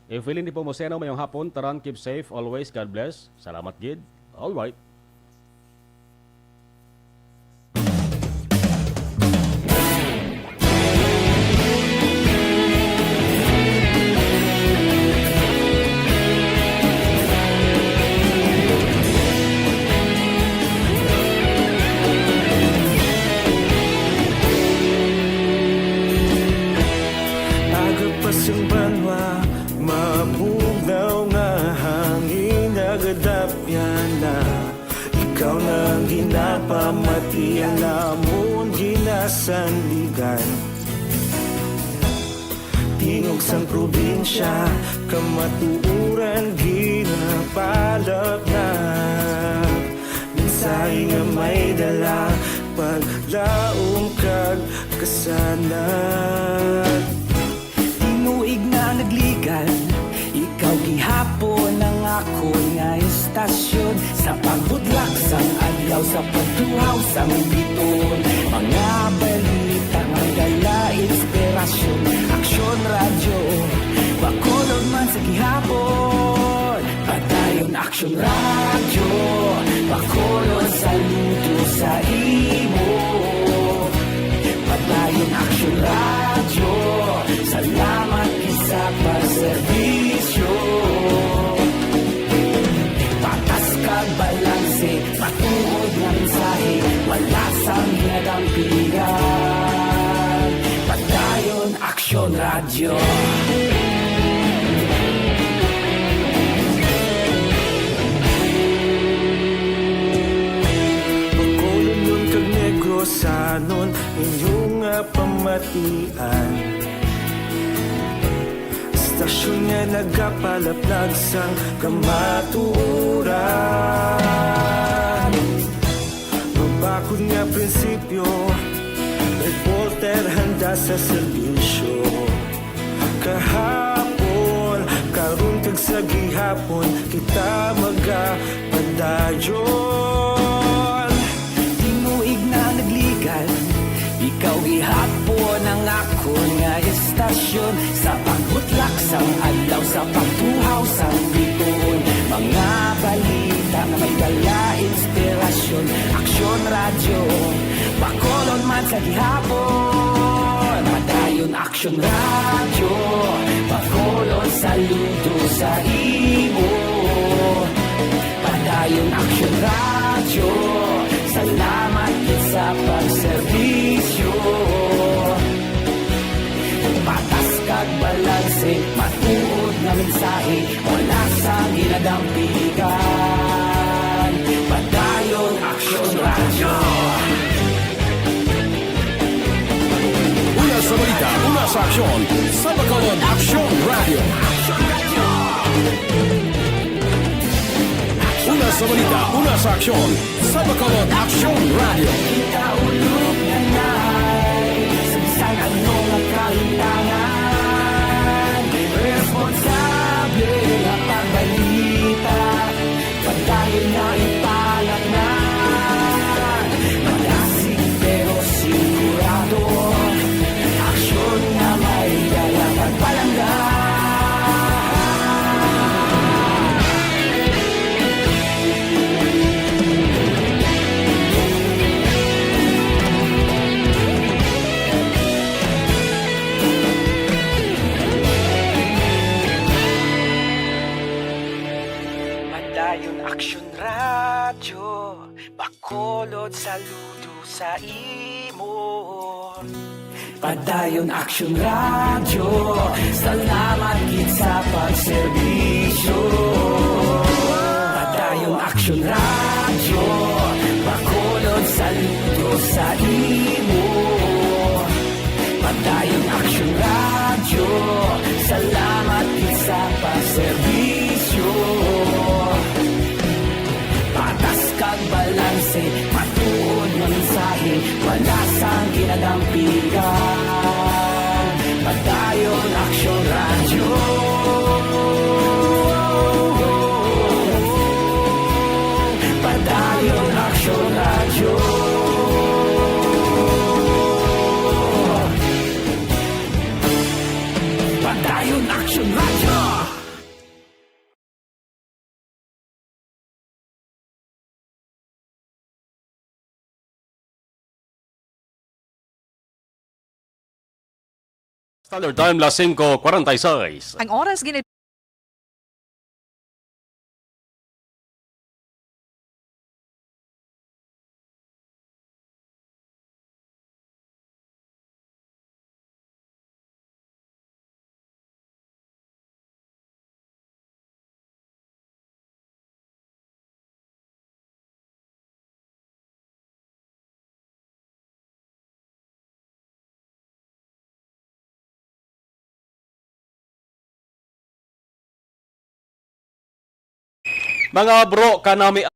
Evelyn Nepomuceno, mayong hapon. Taran, keep safe always. God bless. Salamat gid. All right. Mati ang amon ginasandigan. Tingog sang probinsya, kamatuoran ginapalapnap. Mensahe nga may dala, paglaom kag kasanag. Tinuig na nagligan, ikaw gihapon ang akon nga istasyon. Sa pagbudlak sang adlaw, sa pagtuhaw sang bituon, mga balita nga dala inspirasyon. Aksyon Radyo, Bacolod man sa gihapon. Padayon Aksyon Radyo, Bacolod, saludo sa imo. Padayon Aksyon Radyo, salamat gid sa pagserbisyo. Patas kag balanse, matuod nga mensahe, wala sang ginadampigan. Padayon Aksyon Radyo. Bacolodnon kag Negrosanon, inyo nga pamatian. Istasyon nga nagapalaplag sang kamatuoran. Mabakod nga prinsipyo, reporter handa sa serbisyo. Kahapon, karon kag sa gihapon, kita magapadayon. Tinuig na nagligan, ikaw gihapon ang akon nga istasyon. Sa pagbutlak sang adlaw, sa pagtuhaw sang bituon, mga balita nga may dala inspirasyon. Aksyon Radyo, Bacolod man sa gihapon. Padayon Aksyon Radyo, Bacolod, saludo sa imo. Padayon Aksyon Radyo, salamat gid sa pagserbisyo. Patas kag balanse, matuod nga mensahe, wala sang ginadampigan. Padayon Aksyon Radyo. Una sa balita, una sa aksyon, sa Bacolod Aksyon Radyo. Una sa balita, una sa aksyon, sa Bacolod Aksyon Radyo. Kita ulog na nay, sa bisan ano nga kalimtangan, responsable nga pagbalita. Padayon nga ipalaknad, malasig pero sigurado. Aksyon nga may dala pagpalangga. Padayon Aksyon Radyo, Bacolod, saludo sa imo. Padayon Aksyon Radyo, salamat gid sa pagserbisyo. Padayon Aksyon Radyo, Bacolod, saludo sa imo. Padayon Aksyon Radyo, salamat gid sa pagserbisyo. Patas kag balanse, matuod nga mensahe, wala sang ginadampigan. Padayon Aksyon Radyo. Padayon Aksyon Radyo. Padayon Aksyon Radyo. Standard Time, las singko kwarenta y seis. Ang oras gini- Pangabro kanami.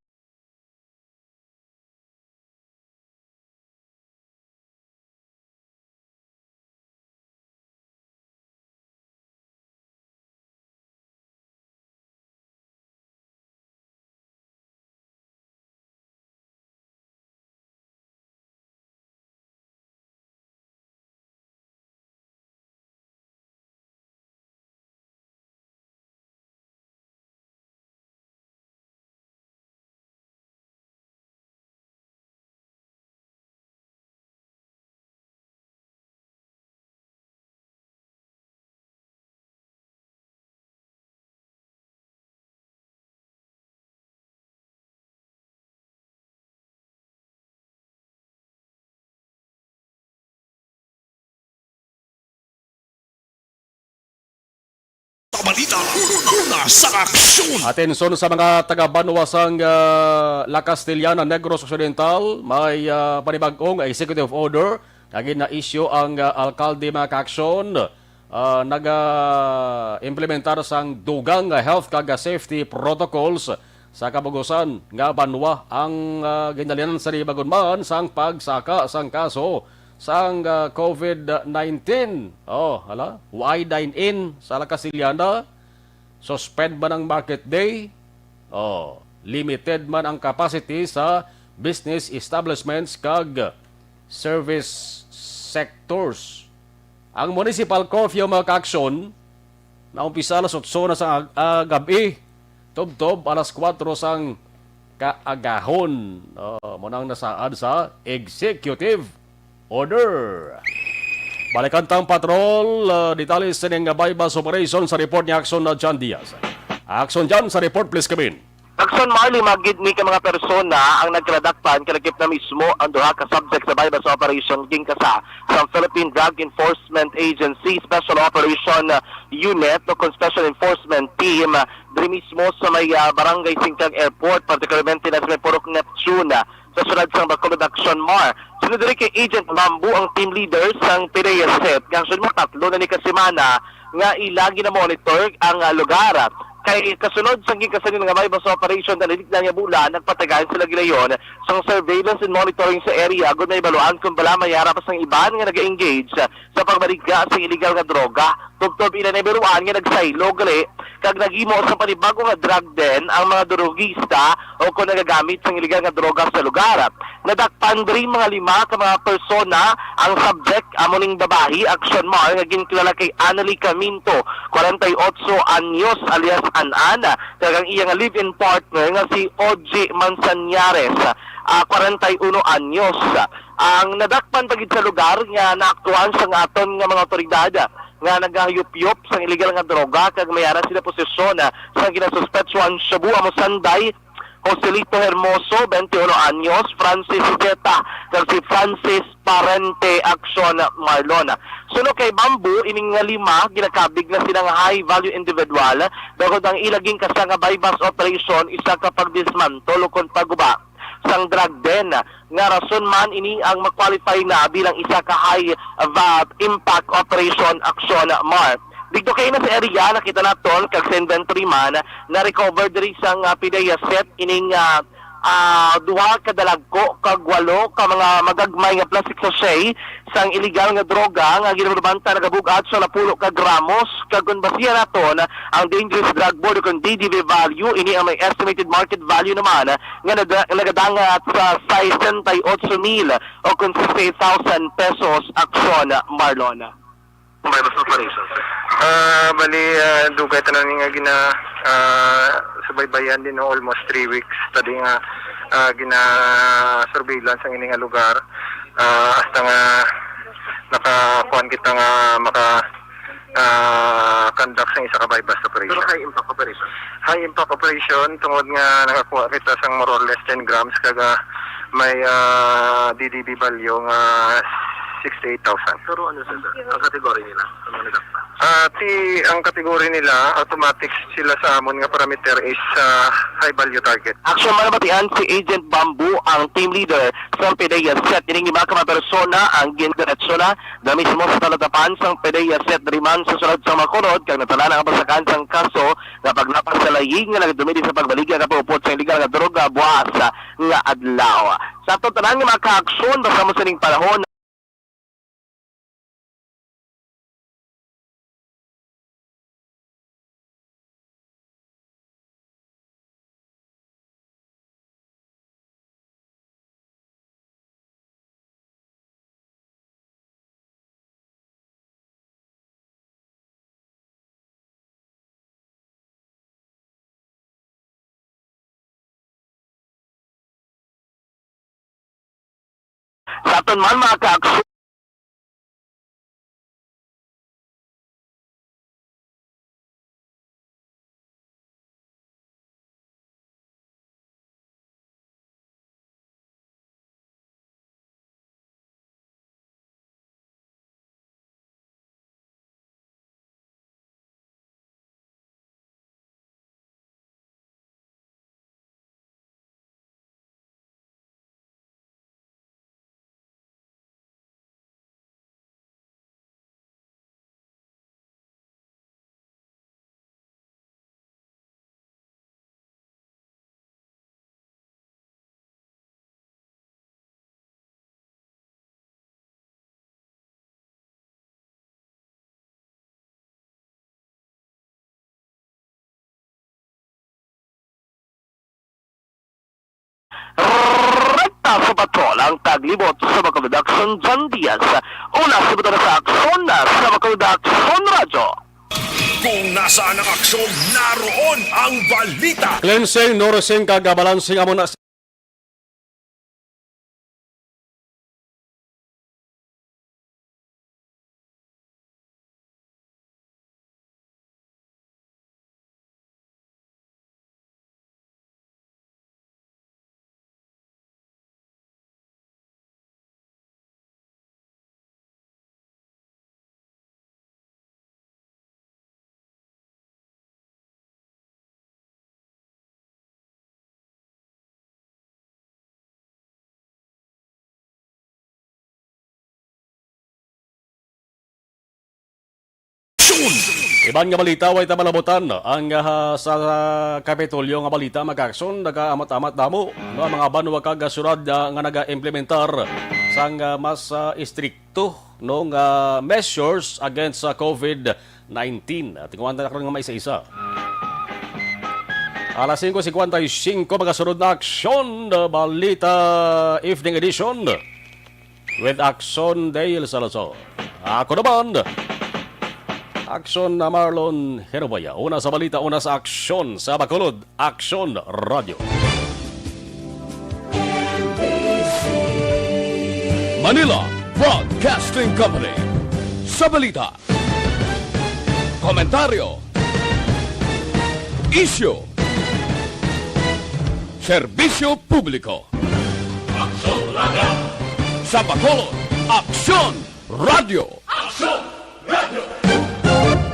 Sa balita, una sa aksyon. Atensyon sa mga taga-banwa sang, ah, La Castellana, Negros Occidental, may, ah, panibag-ong executive order nga gina-issue ang, ah, alkalde, mga ka-aksyon. Ah, naga-implementar sang dugang nga health kag safety protocols sa kabug-usan nga banwa ang, ah, ginalinan sa libagon man sang pagsaka sang kaso sang, ah, covid nineteen. Oh, hala, way dine-in sa La Castellana, suspend man ang market day. Oh, limited man ang capacity sa business establishments kag service sectors. Ang municipal curfew, mga ka-aksyon, naumpisa alas otso na sa ag-, ah, gab-i, tubtob alas kuwatro sang kaagahon. Oh, mo nang nasaad sa executive order. Balikan tang patrol, ah, detalye sining buy-bust operation sa report ni Aksyon na John Diaz. Aksyon John, sa report, please come in. Aksyon Marley, magid ni ka mga persona ang nagkaladakpan, kalagip na mismo ang duha ka subject sa buy-bust operation ginkasa sa Philippine Drug Enforcement Agency Special Operation Unit o kon Special Enforcement Team diri mismo sa may, ah, Barangay Singkang Airport, particularmente na sa may Purok Neptune, ah, sa siyudad sang Bacolod, Aksyon Mar. Sunod diri kay Agent Bamboo ang team leader sang PDEA set nga sunod mga tatlo na ni ka semana nga ila ginamonitor ang, ah, lugar. Kay kasunod sang ginkasa nila nga buy-bust operation na niligdan nga bulan, nagpatagayan sila gilayon sang surveillance and monitoring sa area agud mahibaluan kon bala may ara pa sang iban nga naga-engage sa pagbaligya sa illegal nga droga. Tubtob ila nahibaluan nga nagsaylo gali kag naghimo sa panibag-o nga drug den ang mga drogista o kon nagagamit sang illegal nga droga sa lugar. Nadakpan diri mga lima ka mga persona. Ang subject amo ning babayi, Aksyon Mar, nga ginkilala kay Annalie Caminto, kwarenta y otso anyos, alias An-an, kag ang iya nga live-in partner nga si Oji Manzanares, ah, kwarenta y uno anyos. Ang nadakpan pa gid sa lugar nga naaktuhan sang aton nga mga awtoridad nga nagahayupyop sang illegal nga droga kag may ara sila posesyon, ah, sang ginasuspetsuhan shabu amo sanday Joselito Hermoso, twenty-uno anyos, Francis Zeta, kag si Francis Parente Aksyon Marlon. Suno kay Bamboo, ining nga lima ginakabig na sila nga high value individual, bangod ang ila ginkasa nga buy-bust operation isa ka pagdismantle ukon pagguba sang drug den, nga rason man ini ang ma-qualify na bilang isa ka high va-, impact operation, Aksyon Mar. Didto kay na sa area, nakita naton kag sa inventory man, na-recover diri sang, ah, PDEA set ining, ah, ah, duha ka dalagko kag walo ka mga magagmay nga plastic sachet sang illegal nga droga nga ginarumanta nagabug-at sa napulo ka gramos, kag kon basihan naton ang Dangerous Drug Board o kon D D B value, ini ang may estimated market value naman nga nada-, nagadangat sa sesenta y ocho mil o kon sixty-eight thousand pesos, Aksyon Marlon. Kung may mas operation, sir? Ah, bali, ah, dugay tanan nga gina, ah, subaybayan din, no, almost three weeks ta di nga, ah, gina-surveillance ang ini nga lugar. Ah, hasta nga nakakuan kita nga maka, ah, conduct sa isa ka buy-bust operation. Pero high impact operation? High impact operation tungod nga nakakuha kita sang more or less ten grams kag, ah, may, ah, D D B value nga sixty-eight thousand. Pero ano, sir, sir? Ang category nila, ang mga nagkakita? Ah, ti ang category nila, automatic sila sa amon nga parameter is, ah, high value target. Action, malabatian si Agent Bamboo, ang team leader sa PDEA set. Ining lima ka mga persona ang gindiretso na na mismo sa talatapan sang PDEA set diri man sa sulod sang Bacolod, kag natala na ang basakan sang kaso nga paglapas sa layi nga nagdumili sa pagbaligya nga pag-upod sa illegal nga droga buas nga adlaw. Sa aton tanan nga mga kaaksyon, basta mo sining panahon, Sa aton man, mga kaaksyon, Rekta sa patrol ang taglibot sa Bacolod Aksyon, John Diaz. Una sa buto sa aksyon sa Bacolod Aksyon Radyo. Kung nasaan ang aksyon, naroon ang balita. Cleansing, nourishing, kag balancing amo na. Iban nga balita, way ta malabutan ang, ah, sa Kapitolyo nga balita, mga kaaksyon, nagaamat-amat damo nga mga banwa kag syudad, ah, nga naga-implementar sang, ah, mas, ah, istrikto, no, nga measures against sa COVID nineteen. At tingnan ta karon nga may isa-isa. Alas singko cincuenta y cinco, mga sunod na aksyon, ah, balita, evening edition. With Aksyon Dale Salazar. Ako naman, Aksyon na Marlon Herobaya. Una sa balita, una sa aksyon sa Bacolod, Aksyon Radio. Manila Broadcasting Company. Sa balita, komentaryo, isyu, serbisyo publiko. Aksyon Radio. Sa Bacolod, Aksyon Radio. Aksyon